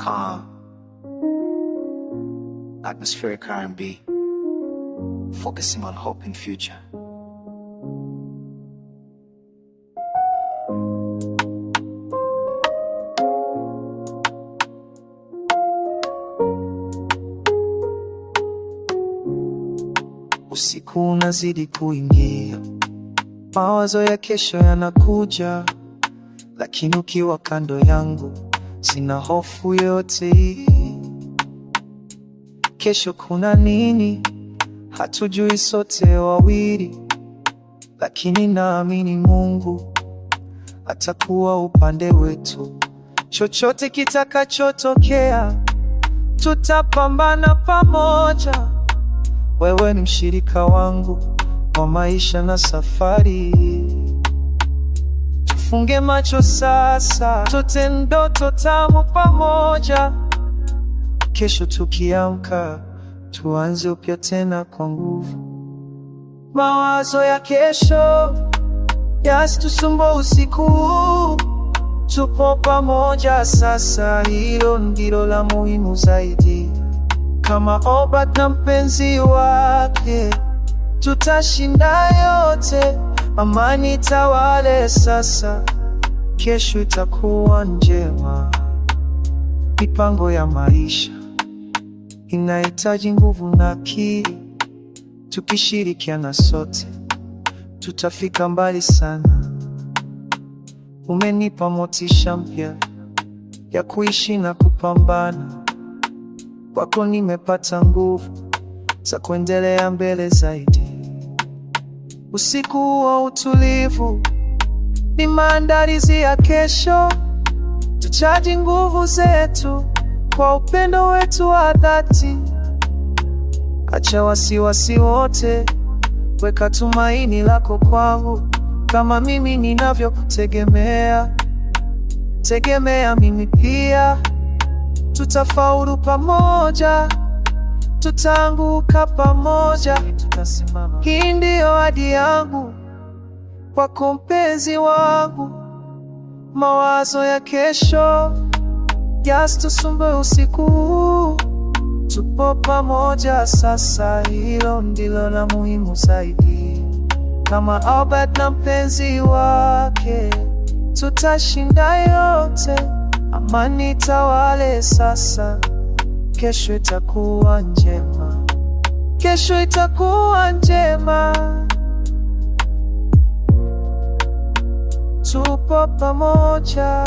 Calm, atmospheric R&B, focusing on hope and future. Usiku unazidi kuingia, mawazo ya kesho yanakuja, lakini ukiwa kando yangu sina hofu yote. Kesho kuna nini? Hatujui sote wawili, lakini naamini Mungu atakuwa upande wetu. Chochote kitakachotokea, tutapambana pamoja. Wewe ni mshirika wangu wa maisha na safari. Tufunge macho sasa, tuote ndoto tamu pamoja. Kesho tukiamka, tuanze upya tena kwa nguvu. Mawazo ya kesho yasitusumbue usiku huu. Tupo pamoja sasa, hilo ndilo la muhimu zaidi. Kama Albert na mpenzi wake, tutashinda yote. Amani tawale sasa, kesho itakuwa njema. Mipango ya maisha inahitaji nguvu na akili. Tukishirikiana sote, tutafika mbali sana. Umenipa motisha mpya ya kuishi na kupambana. Kwako nimepata nguvu za kuendelea mbele zaidi. Usiku wa utulivu ni maandalizi ya kesho. Tuchaji nguvu zetu kwa upendo wetu wa dhati. Acha wasiwasi wote, weka tumaini lako kwangu, kama mimi ninavyokutegemea. Tegemea mimi pia, tutafaulu pamoja, tutaanguka pamoja, tutasimama. Hii ndiyo ahadi yangu kwako mpenzi wangu. Mawazo ya kesho yasitusumbue usiku huu. Tupo pamoja sasa, hilo ndilo la muhimu zaidi. Kama Albert na mpenzi wake, tutashinda yote. Amani tawale sasa, kesho itakuwa njema, kesho itakuwa njema. Tupo pamoja.